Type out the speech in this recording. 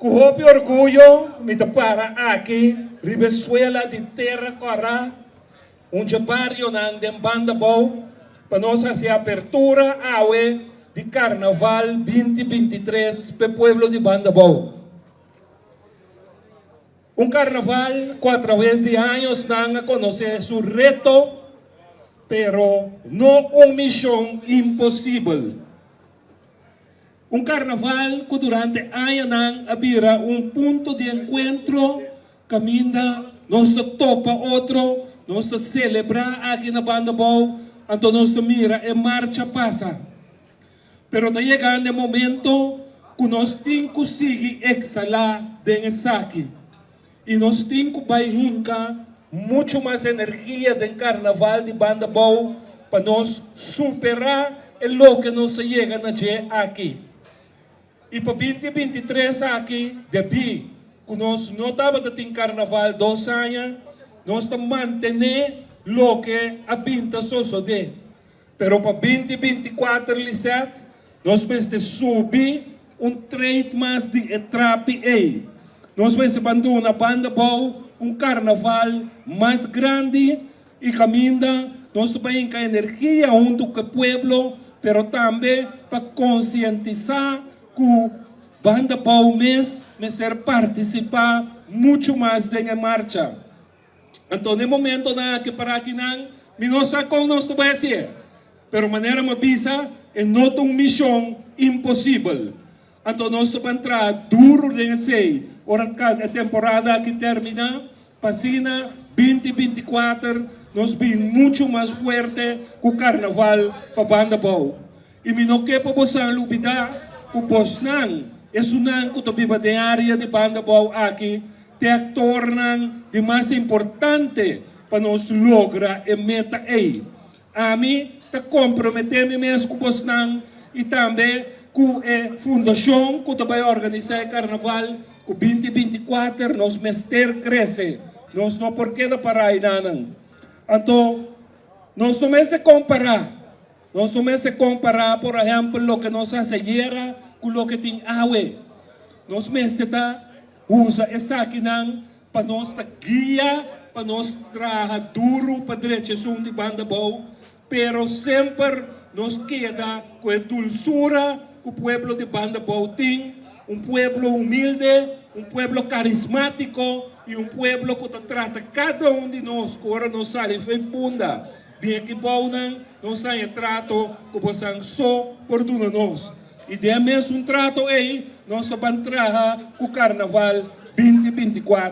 Ku hopi orguyo mi ta para aki riba suela di Tera Kòrá, un dje barionan den Banda Bou, pa nos hasi apertura awe di Karnaval 2023 pa pueblo di Banda Bou. Un karnaval ku atraves di añanan a konosé su reto, pero no un mishon imposibel. Un karnaval ku durante añanan a bira un punto di enkuentro, kaminda nos ta topa otro, nos ta selebrá aki na Banda Bou, anto nos ta mira e marcha pasa. Pero ta yegando e momento ku nos tin ku sigui ekselá den esaki. I nos tin ku bai hinka muchu mas energia den karnaval di Banda Bou pa nos superá e loke nos a yega na dje aki. I pa 2023 aki, debí ku nos no tabatin karnaval 2 aña, nos ta mantené loke a bin ta sosodé. Pero pa 2024, Lisette, nos mester subi un trein mas di e trapi ei. Nos mester duna Banda Bou un karnaval mas grandi i kaminda nos ta hinka energia huntu ku e pueblo, pero tambe pa konsientisá ku Banda Bou mes mester partisipá muchu mas den marcha. Anto, na momentonan aki para akinan, mi no sa kon nos ta bai hasi. Pero manera m'a bisa, e no ta un mishon imposibel. Anto, nos ta traha duru den esei. Ora e temporada aki terminá, pa asina 2024, nos bin muchu mas fuerte ku karnaval pa Banda Bou. I mi no ke pa boso lubidá ku bosnan, esunnan ku ta biba den área di Banda Bou aki, ta aktornan di mas importante pa nos logra e meta ei. Ami ta komprometé mi mes ku bosnan i tambe ku e fundashon ku ta bai organisá e karnaval ku 2024 nos mester krese. Nos no por keda pará einan. Anto, nos no mester kompará. Nos no mester kompará, por ehèmpel, loke nos a hasi ayera ku loke tin awe. Nos mester ta usa esakinan pa nos ta guia, pa nos traha duru pa drecha esun di Banda Bou, pero semper nos keda ku e dulsura ku e pueblo di Banda Bou tin, un pueblo humilde, un pueblo karismátiko i un pueblo ku ta trata kada un di nos, ku ora nos sali for di Punda, bin aki bounan, nos tin trato ku boso so por duna nos. I den e mesun trato ei, nos ta bai traha ku karnaval 2024.